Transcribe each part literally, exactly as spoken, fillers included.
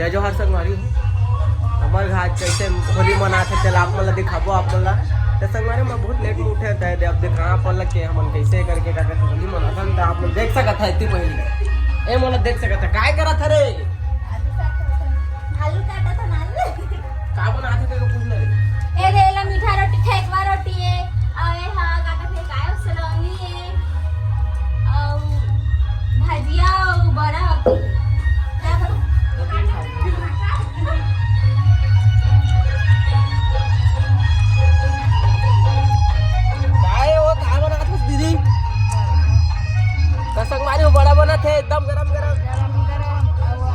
जोहार संगवारी हो, हमर घर कैसे होली मनाथे, तेला आप मन ला दिखाबो आप मन ला। त संगवारी, मैं बहुत लेट में उठे, त दे अब दिखा आप मन ला के हमन कैसे करके का करके होली मनाथन, त आप मन देख सकत है। इतनी पहले ए मोला देख सकत है, काय करत है रे? आलू काटत हन, आलू। का बनात हे तेरे को पूछ ले। ए ले, एला मीठा रोटी, ठेकवा रोटी ए, अउ ए हा का कथे, काय सलोनी ए, अउ भजिया, अउ बड़ा होती हे। काय हो, काय बनात हस दीदी? त संगवारी हो, बड़ा बनत हे, एकदम गरम गरम। गरम गरम। अउ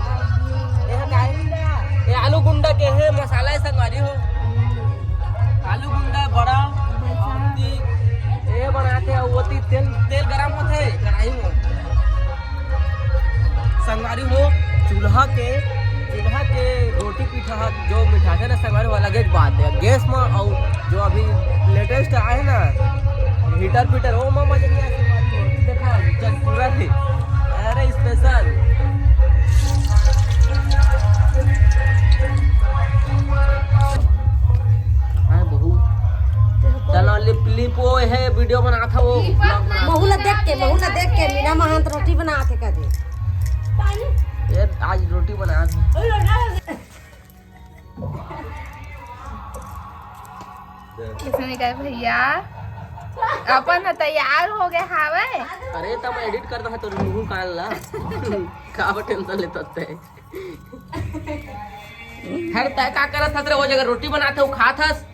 आलू गुंडा। ये आलू गुंडा के हे, मसाला हे संगवारी हो। आलू गुंडा बड़ा। अउ ती-, ये बनाथे, अउ ओती तेल, तेल गरम होथे कढ़ाई में। संगवारी हो, चूल्हा के, चूल्हा के रोटी पीठा ह, जो मिठाथे ना संगवारी हो, अलगे बात हे। गैस में अउ जो अभी लेटेस्ट आए ना, हीटर पीटर, ओ मामा जनिया से बात हो। देखा, जग पूरा थे। अरे, स्पेशल। हाँ, बहू। चलो, लिप, लिप वो है, वीडियो बनात हे वो, vlog बनात हे। बहू ला देख के, बहू ला देख के, मीना महंत रोटी बनात हे कदे। ये आज रोटी बनात हे। किसने कहा भैया अपन ह तैयार हो गए हावे। अरे तब एडिट करना है तो मुंह कान ला। का टेंशन लेता ते? हर तय का करत हस रे, वो जगह रोटी बनात हे, वो खात हस।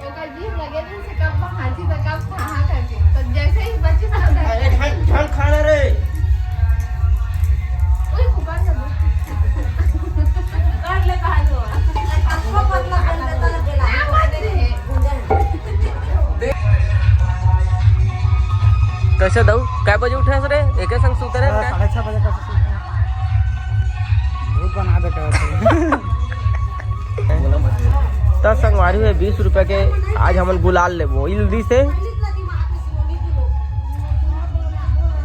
ओकर जीभ लगे दिन से कब भांची त कब कहाँ करके। तो जैसे ही बच्चे से अरे झन, झन खाना रे। ओए ऊपर से बोल। कर ले कहा जो। अच्छा, पतला कर देता ना बेला। क्या बात है? कैसे दऊ? कै बजे उठे हस रे? एके संग सुते रहे का? साढ़े छह बजे तक सुते रहे। बहुत बना देते हो। त संगवारी हो, बीस रुपया के आज हमन गुलाल लेबो। इल दी से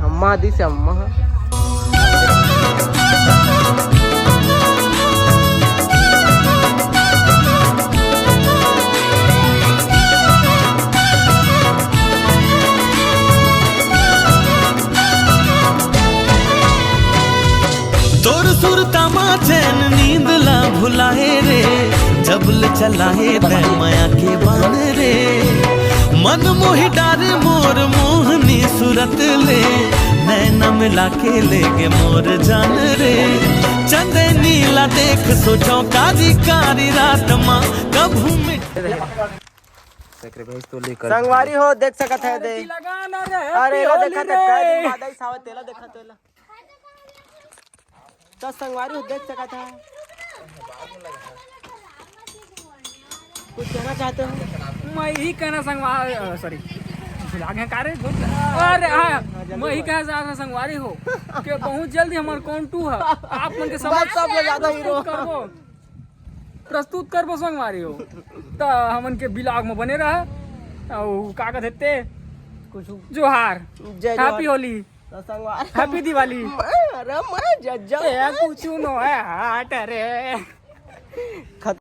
अम्मा दी से अम्मा। तोर सुरता मा चैन नींद ला भुलाए रे, जब ले चलाए तै मया के बान रे। मन मोहि डारे मोर मोहनी सूरत ले, नैना मिला के ले गे मोर जान रे। चंदे नीला देख सोचो कारी कारी रात मा कभू मिट। संगवारी हो, देख सकत है दे। अरे, एला देखा त, कै दिन बाद आइस हावय, तेला देखा, तेला। त संगवारी हो, देख सकत है। कुछ कहना चाहते हो? मैं यही कहना संगवा-, अ, सॉरी। भुला गया का रे? अरे हाँ, मैं यही कहना चाहता संगवारी हो कि बहुत जल्दी हमर कौन टू है। आप मन के समक्ष बस, सब ले ज्यादा हीरो। करबो। प्रस्तुत करबो संगवारी हो। त हमन के vlog में बने रहा। अउ का कहते ते? कुछ जोहार। जय जोहार। Happy होली। त संगवारी Happy दिवाली। अरे मैं जज्जा। ए, कुछ नो है हाट रे। खत-